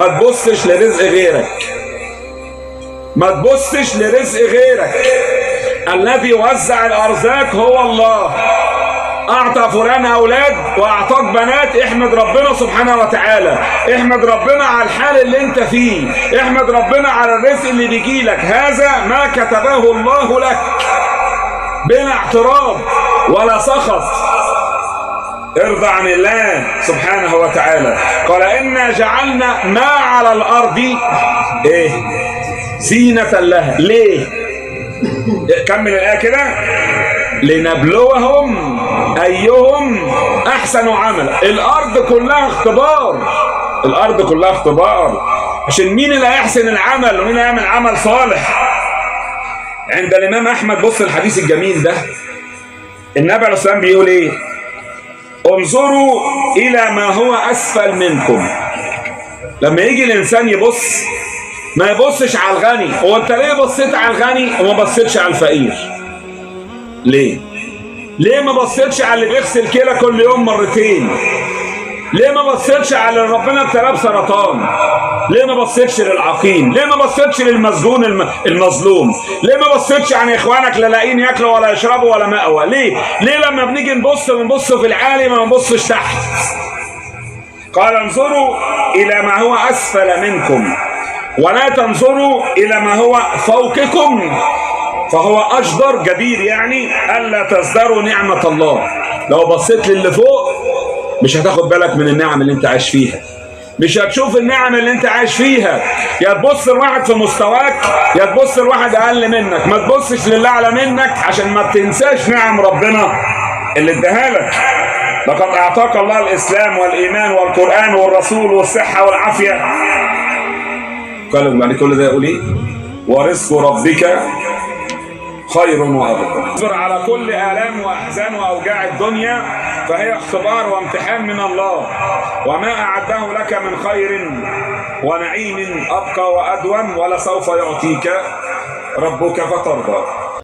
ما تبصش لرزق غيرك، ما تبصش لرزق غيرك. الذي وزع الارزاق هو الله. اعطى فلان اولاد واعطاك بنات، احمد ربنا سبحانه وتعالى، احمد ربنا على الحال اللي انت فيه، احمد ربنا على الرزق اللي بيجيلك. هذا ما كتبه الله لك بلا اعتراض ولا سخط. ارضى عن الله سبحانه وتعالى. قال إنا جعلنا ما على الأرض إيه؟ زينة لها. ليه؟ كمل الآية كده، لنبلوهم أيهم أحسن عملا. الأرض كلها اختبار، الأرض كلها اختبار، عشان مين اللي هيحسن العمل ومين اللي هيعمل عمل صالح. عند الإمام أحمد، بص الحديث الجميل ده، النبي عليه الصلاة والسلام بيقول إيه؟ انظروا إلى ما هو أسفل منكم. لما يجي الإنسان يبص، ما يبصش على الغني. هو أنت ليه بصيت على الغني وما بصيتش على الفقير؟ ليه؟ ليه ما بصيتش على اللي بيغسل كلى كل يوم مرتين؟ ليه ما بصيتش على اللي ربنا ابتلاه بسرطان؟ ليه ما بصيتش للعقيم؟ ليه ما بصيتش للمسجون المظلوم؟ ليه ما بصيتش عن اخوانك لا لاقيين ياكلوا ولا يشربوا ولا مأوى؟ ليه؟ ليه لما بنيجي نبص بنبص في العالي ما بنبصش تحت؟ قال انظروا الى ما هو اسفل منكم ولا تنظروا الى ما هو فوقكم، فهو اجدر جدير يعني الا تزدروا نعمة الله. لو بصيت للي فوق مش هتاخد بالك من النعم اللي انت عايش فيها، مش هتشوف النعم اللي انت عايش فيها. يا تبص لواحد في مستواك، يا تبص لواحد اقل منك. ما تبصش للي اعلى منك عشان ما تنساش نعم ربنا اللي اداها لك. لقد اعطاك الله الاسلام والايمان والقران والرسول والصحة والعافية. قالوا بعد كل ده يقول ايه؟ ورزق ربك خير وابقى. اصبر على كل الام واحزان واوجاع الدنيا، فهي اختبار وامتحان من الله، وما اعده لك من خير ونعيم ابقى وادوم، ولسوف يعطيك ربك فترضى.